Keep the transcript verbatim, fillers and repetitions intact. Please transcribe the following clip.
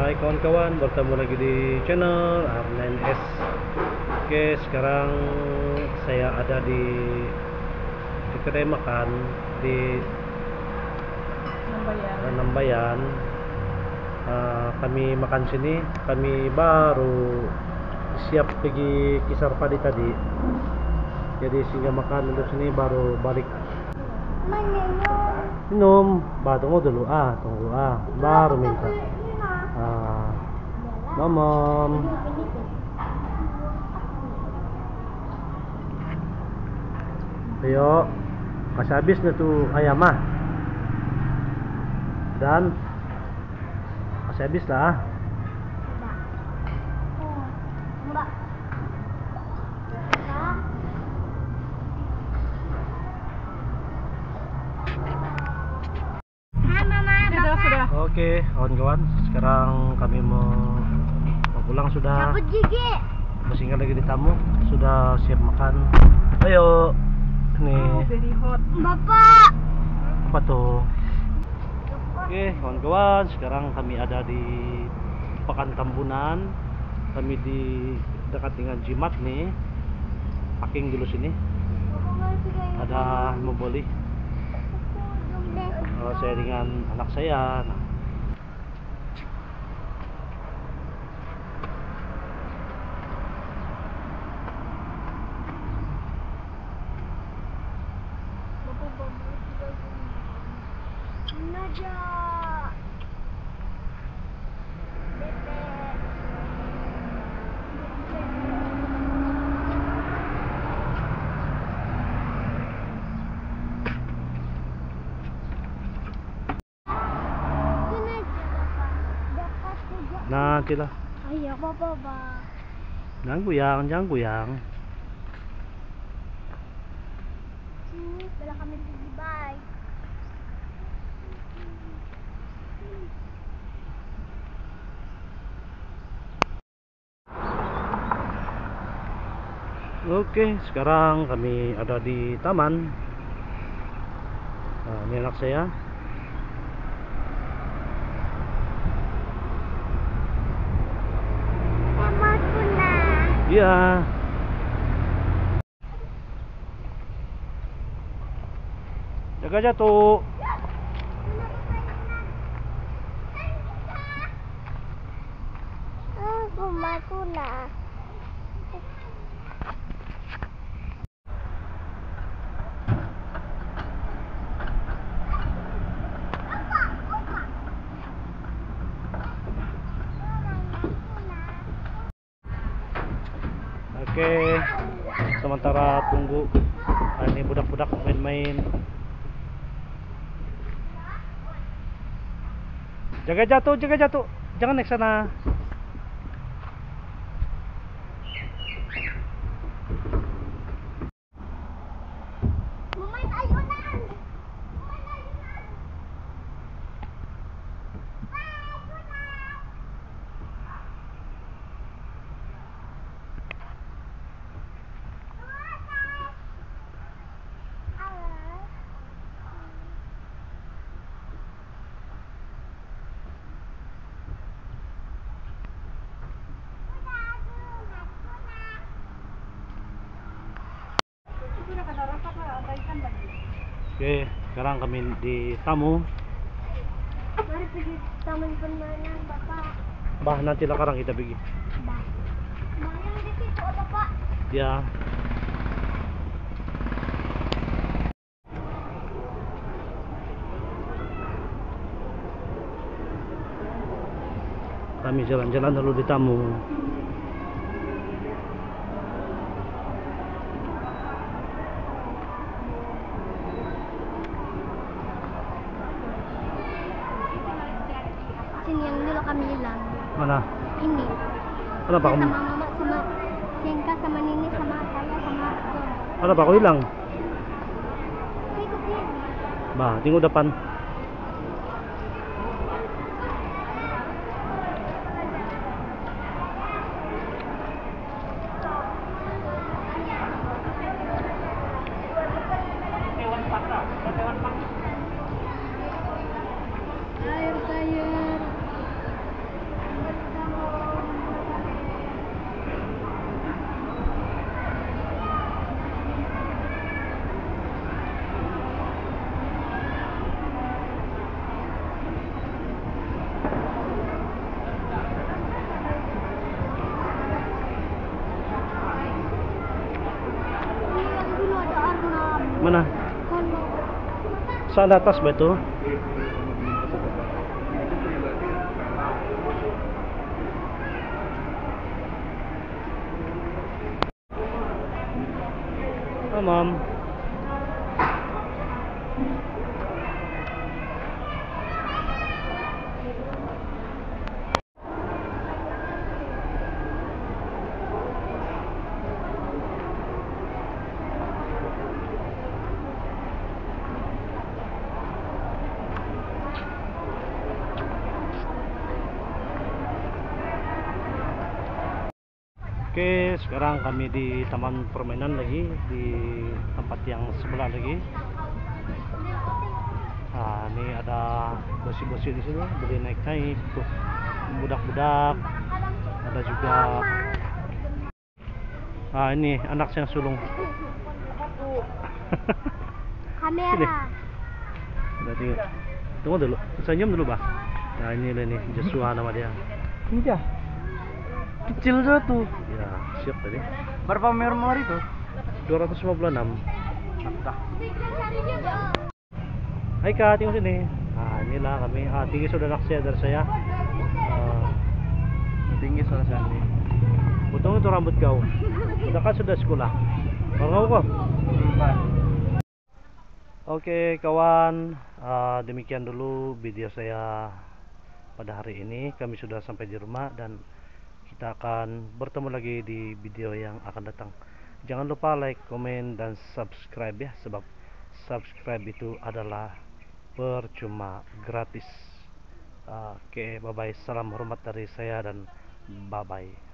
Hai kawan-kawan, bertemu lagi di channel R nine S. Oke, sekarang saya ada di, di kedai makan di Nambayan. Nambayan. Ah, kami makan sini, kami baru siap pergi kisar padi tadi. Jadi singgah makan dulu sini, baru balik. Minum. Bah, tunggu dulu. Ah, tunggu. Ah, baru minta. Ah, mamam. Ayo, kasih habis na tu ayam, ah. Dan kasih habis lah, ah. Sudah, sudah. Oke, kawan-kawan, sekarang kami mau, mau pulang sudah. Cabut gigi. Masih ingat lagi di tamu, sudah siap makan. Ayo. Nih. Oh, very hot. Bapak. Apa tuh? Oke, kawan-kawan, sekarang kami ada di Pekan Tambunan. Kami di dekat dengan jimat ni. Parking dulu sini. Ada membeli. Oh, saya dengan anak saya. Nah. Nantilah. Ayo, apa-apa, Bang. Jangan goyang, jangan goyang. Sini, sebelah kami pergi, bye. Oke, sekarang kami ada di taman. Nah, ini anak saya. Sama Tuna. Iya. Jaga jatuh. Aku mau Tuna. Oke, sementara tunggu, ah, ini budak-budak main-main. Jaga jatuh, jaga jatuh. Jangan naik sana. Oke, sekarang kami di tamu. Mari pergi taman permainan, Bapak. Bah, nanti lah sekarang kita pergi. Bah. Bah, yang di situ ada, Pak. Ya. Kami jalan-jalan dulu di tamu. Sini yang dulu kami hilang. Mana? Ini. Kenapa kamu? Sama mama, sama Singka, sama Nini, sama saya, sama John. Kenapa kau hilang? Bah, tengok depan. Air sayur. Mana? Sana atas ba itu. Tamam. Okey, sekarang kami di taman permainan lagi, di tempat yang sebelah lagi. Ah, ni ada besi-besi di sini, boleh naik-naik tu. Budak-budak. Ada juga. Ah, ini anak saya sulung. Kamera. Sini. Dah tengok. Tunggu dulu. Senyum dulu, bah. Nah, ini lah ni, Joshua nama dia. Ini dia. Kecil je tu. Ya, siap tadi. Berapa mermor itu? Dua ratus lima puluh enam. Mantap. Hai, Kak, tengok sini. Ah, inilah kami. Ah, tinggi sudah naksir dari saya. Ah. Tinggi sudah saya ni. Potong itu rambut kau. Sudah kan sudah sekolah. Kalau kau? Empat. Okey, kawan, ah, demikian dulu video saya pada hari ini. Kami sudah sampai di rumah dan kita akan bertemu lagi di video yang akan datang. Jangan lupa like, komen, dan subscribe ya, sebab subscribe itu adalah percuma, gratis. Okey, bye-bye. Salam hormat dari saya dan bye-bye.